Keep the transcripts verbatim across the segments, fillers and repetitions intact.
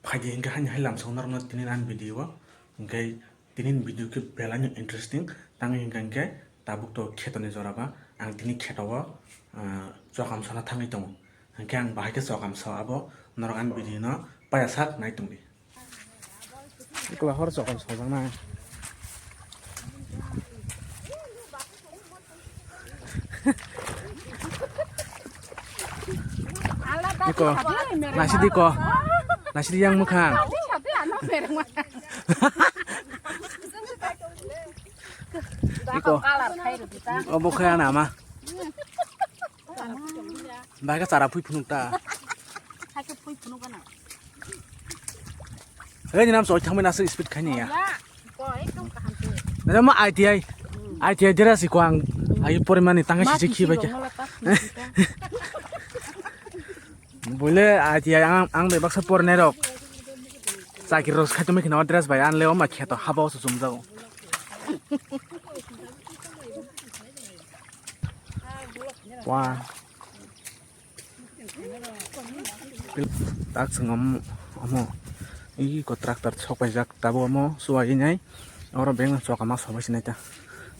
Phaidi hinkhe haini hai lamsao norokno tini ani video o. Hinkhe tini video khe belai no interesting. Tangwi hinkhe hinkhe tabuk to kheto ni jora ba ang tini kheto o, ah, chokam sona thangwi tongo. Hinkhe ang bahai khe chokam so abo norok ani video no paya sak nai tongdi. Ikla hor chokam sojak nai. Iko, nasidi ko, nasidi yang mukhang. Iko, obo khe ana ma. Bai khe chara phui phunuk ta. Hai khe phui phunuk gana. Hei, ni nam soi thangbai nasu speed khaini ya. Ya, ko ekdom kaham se. Nang ma I T I, I T I dera si ko ang, ai porimani tanga si si khibai khe. Boile I T I ang, ang bai baksa pornai rok. Chakri rok khaito mai khina dress bai an le o ma kheto haba o sumjago. Wah. Tak chwng omo, omo. Iko tractor sok paijak tabuk omo chuwai nai. Oro beng no chokama sok bai sinai ta.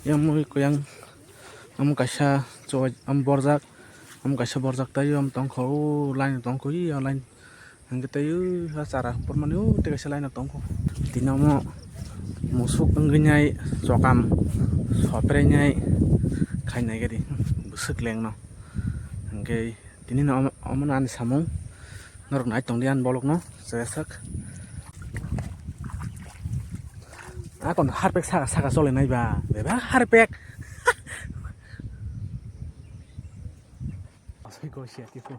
Yang mui kuyang omo kaisa chuwai omo borjak. Omo kaisa borjak tai omo tongkho o line tongkho o line. Hingke tei o ha chara pormani o tei kaisa line tongkho. Tini omo musuk wngwi nai chokam sopre nai khainai gari bwswk lengno. Hingke tini no omo, omo no ani samung norok nai tongdi ani bolok no chayajak. Akon harpek saka saka chole nai ba bebak harpek. Asai ko sia ti ko.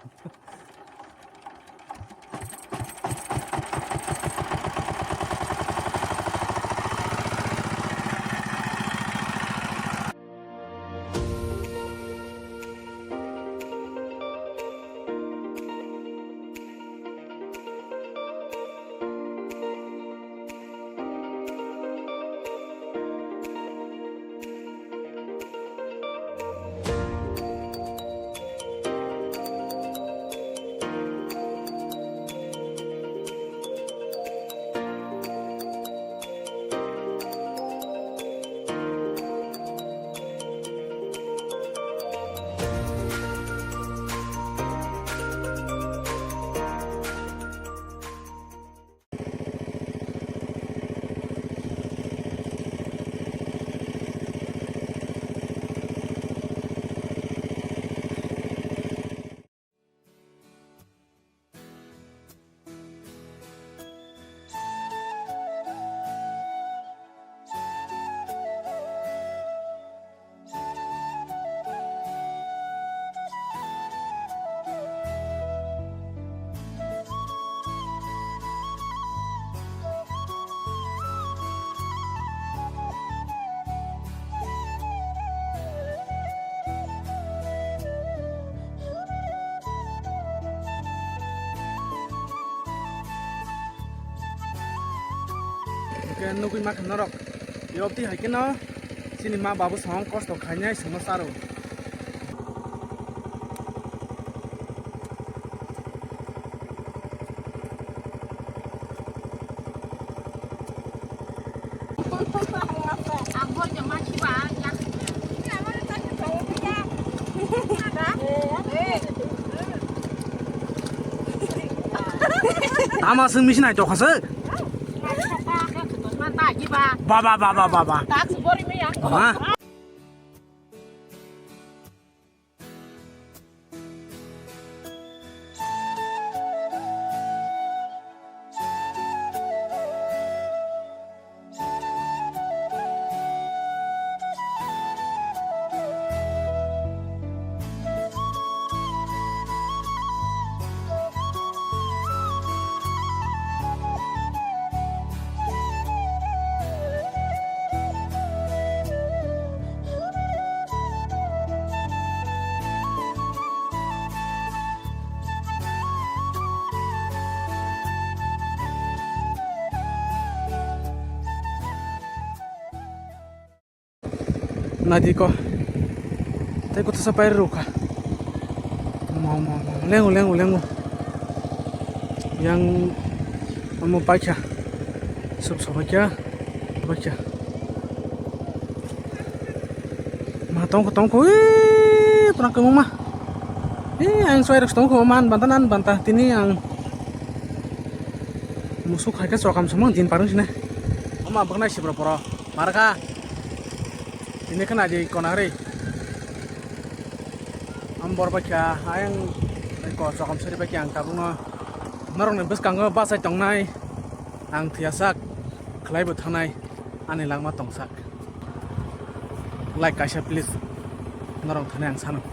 Hingke nugui mankha norok, yopti hai kheno chini ma babu song kosto khainai songno charo. Tama sung misi nai tokha se. Ba, ba, ba, ba, ba, ba. Ha? Nadi ko. Tei kotha sa pair rukha. Mo, mo, mo. Lengo, lengo, lengo. Yang Mo paikha. Sub sobaikha. Sobaikha. Ma tongkho tongkho. Ee, tona kwbangma. Ee, ang chwai rok tongkho man banta nan banta. Tini ang musuk hai khe chokam samang din parung sine. Ama bwknai sibro poro. Markha. Tini khna di kona ri. Am bor baikha. Ayang ko chokam sari baikha ang tabukno. Norokni bwskango bachai tongnai. Ang thwiyasak khlaibo thanai ani langma tongsak. Like kaisa please. Norok thani ang sano.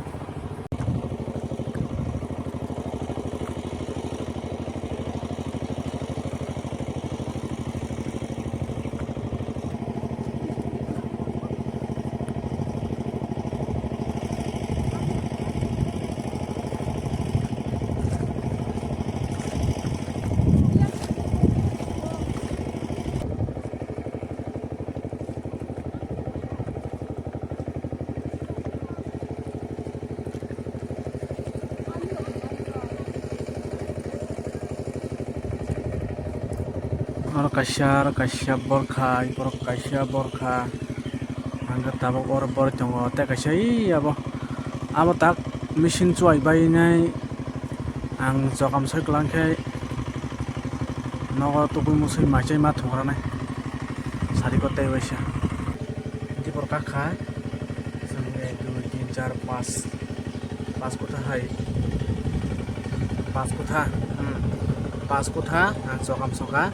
Oro kaisa, oro kaisa borkha, borok kaisa borkha. Hwnkhe tabuk oro borok tongo, tei kaisa ee abo, abo tak machine chuwai bainai. Ang chokam soi kwlangkhe nogo tubui musui maichai ma thwngranai. Sari ko tei waisa. Dibor kakha. Chwng ek, dui, tin, char, pas. Pas kutha hai. Pas kutha. Hmm. Pas kutha, ang chokam soka.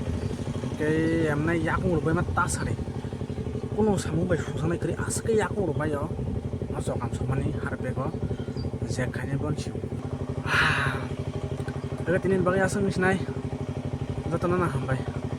Hwnkhe emnai yakung rwbaima ta sari. Kunu samung bai sujaknai kwrwi aswk khe yakung rwbaio. O chokam sokmani harpego. Jek khainai bon sio. Ah. Ego tini bagwi aswk wngsinai. Jotono no hambai.